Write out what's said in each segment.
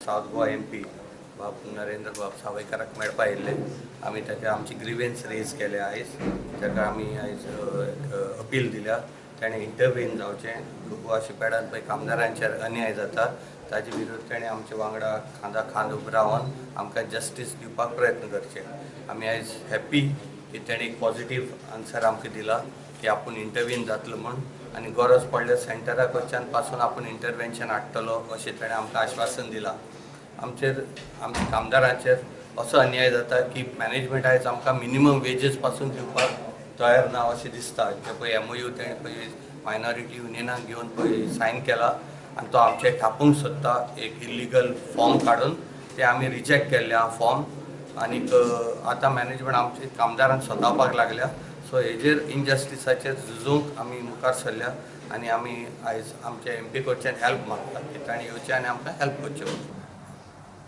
South Goa MP बाब नरेंद्र बाब सावयकाराक मेळपा आयिल्ले. आमी ताका आमची ग्रिव्हन्स रेज केल्या आयज. ताका आमी आयज एक अपील दिल्या, ताणें इंटरव्हीन जावचें. गोवा शिपयार्डान पळय कामदारांचेर अन्याय जाता ताजे विरुद्ध ताणें आमच्या वांगडा खांदा खांद उबो रावन आमकां जस्टीस दिवपाक प्रयत्न करचे. आमी आयज हॅप्पी की ताणें एक पॉझिटीव आन्सर आमकां दिला की आपूण इंटरव्हीन जातलो म्हूण, आनी गरज पडल्यार सेंटरा कडच्यान पासून आपूण इंटरव्हेन्शन हाडटलो अशें ताणें आमकां आश्वासन दिलां. आमचेर आमच्या कामदारांचेर असो अन्याय जाता की मॅनेजमेंट आयज आमकां मिनिमम वेजेस पासून दिवपाक तयार ना अशें दिसता. ते पळय MOU ताणें पळय मायनॉरिटी युनियनाक घेवन पळय सायन केला आनी तो आमचेर थापूंक सोदता एक इलिगल फॉर्म काडून, ते आमी रिजेक्ट केल्ले आहा फॉर्म. आनीक आतां मॅनेजमेंट आमचे कामदारांक सतावपाक लागल्या. सो हेजेर इनजस्टिसाचेर झुजूंक आमी मुखार सरल्या आनी आमी आयज आमच्या MP कडच्यान हेल्प मागता की ताणें येवचें आनी आमकां हेल्प करचें.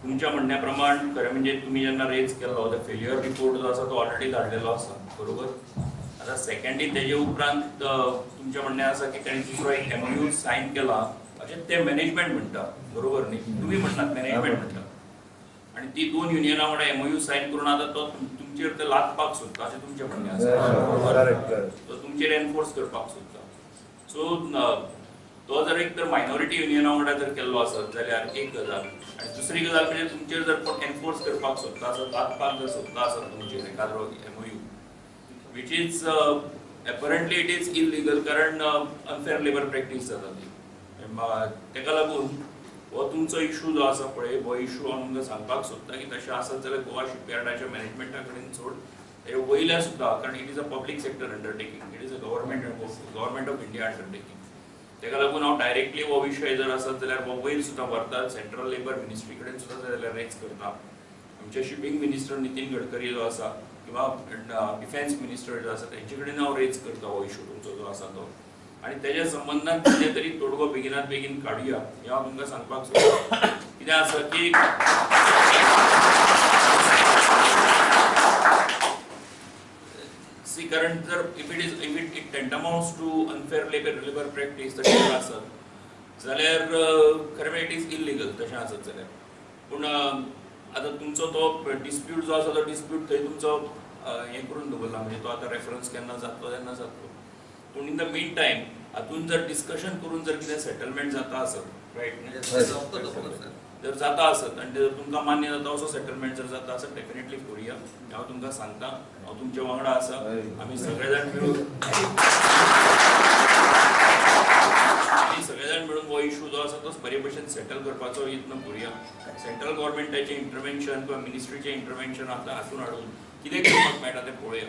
तुमच्या म्हणण्या प्रमाण खरें म्हणजे तुमी जेन्ना रेज केल्लो तो फेल्युअर रिपोर्ट जो आसा तो ऑलरेडी धाडलेलो आसा, बरोबर. आतां सेकंडली तेजे उपरांत तुमचें म्हणणें आसा की ताणें दुसरो एक MOU sign केला अशें तें मॅनेजमेंट म्हणटा, बरोबर न्ही? तुमी म्हणटात मॅनेजमेंट म्हणटा, आनी ती दोन युनियना वांगडा MOU sign करून आतां तो तुमचेर ते लादपाक सोदता अशें तुमचें म्हणणें आसा, तो तुमचेर एनफोर्स करपाक सोदता. सो तो जर एक तर मायनॉरिटी युनियना वांगडा जर केल्लो आसत जाल्यार एक गजाल, आनी दुसरी गजाल म्हणजे तुमचेर जर कोण एनफोर्स करपाक सोदता आसत, लादपाक जर सोदता आसत तुमचेर एखादरो MOU, which is apparently it is illegal, कारण अनफेअर लेबर प्रॅक्टीस जाता ती. ताका लागून हो तुमचो इशू जो आसा पळय, हो इशू हांव तुमकां सांगपाक सोदता की तशें आसत जाल्यार गोवा शिपयार्डाच्या मॅनेजमेंटा कडेन सोड तेजे वयल्या सुद्दां, कारण it is a public sector undertaking, it is a government of India undertaking. ताका लागून हांव डायरेक्टली हो विशय जर आसत जाल्यार हो वयर सुद्दां व्हरता, सेंट्रल लेबर मिनिस्ट्री कडेन सुद्दां जाल्यार रेज करता. आमचे शिपींग मिनिस्टर नितीन गडकरी जो आसा किंवा डिफेन्स मिनिस्टर जो आसा तेंचे कडेन हांव रेज करता हो इशू तुमचो जो आसा तो, आनी तेज्या संबंदान कितें तरी तोडगो बेगिनात बेगीन काडुया हें हांव तुमकां सांगपाक सोदता. कितें आसा की सी, कारण जर if it is if it it tantamounts to unfair labour practice तशें आसत जाल्यार खरें म्हणल्यार it is illegal तशें आसत जाल्यार. पूण आतां तुमचो तो डिस्प्यूट जो आसा तो डिस्प्यूट थंय तुमचो हें करून दवरला, म्हणजे तो आतां रेफरन्स केन्ना जातलो तेन्ना जातलो. पूण इन the mean time हातून जर डिस्कशन करून जर कितें सेटलमेंट जाता आसत, रायट, जर जाता आसत आनी जर तुमकां मान्य जाता असो सेटलमेंट जर जाता आसत डेफिनेटली करुया. हांव तुमकां सांगता, हांव तुमच्या वांगडा आसा, आमी सगळे जाण मेळून हो इशू जो आसा तो बरे भशेन सेटल करपाचो यत्न करुया. सेंट्रल गव्हर्मेंटाचें इंटरवेन्शन किंवा मिनिस्ट्रीचें इंटरवेन्शन आतां हातून हाडून कितें करपाक मेळटा तें पळोवया.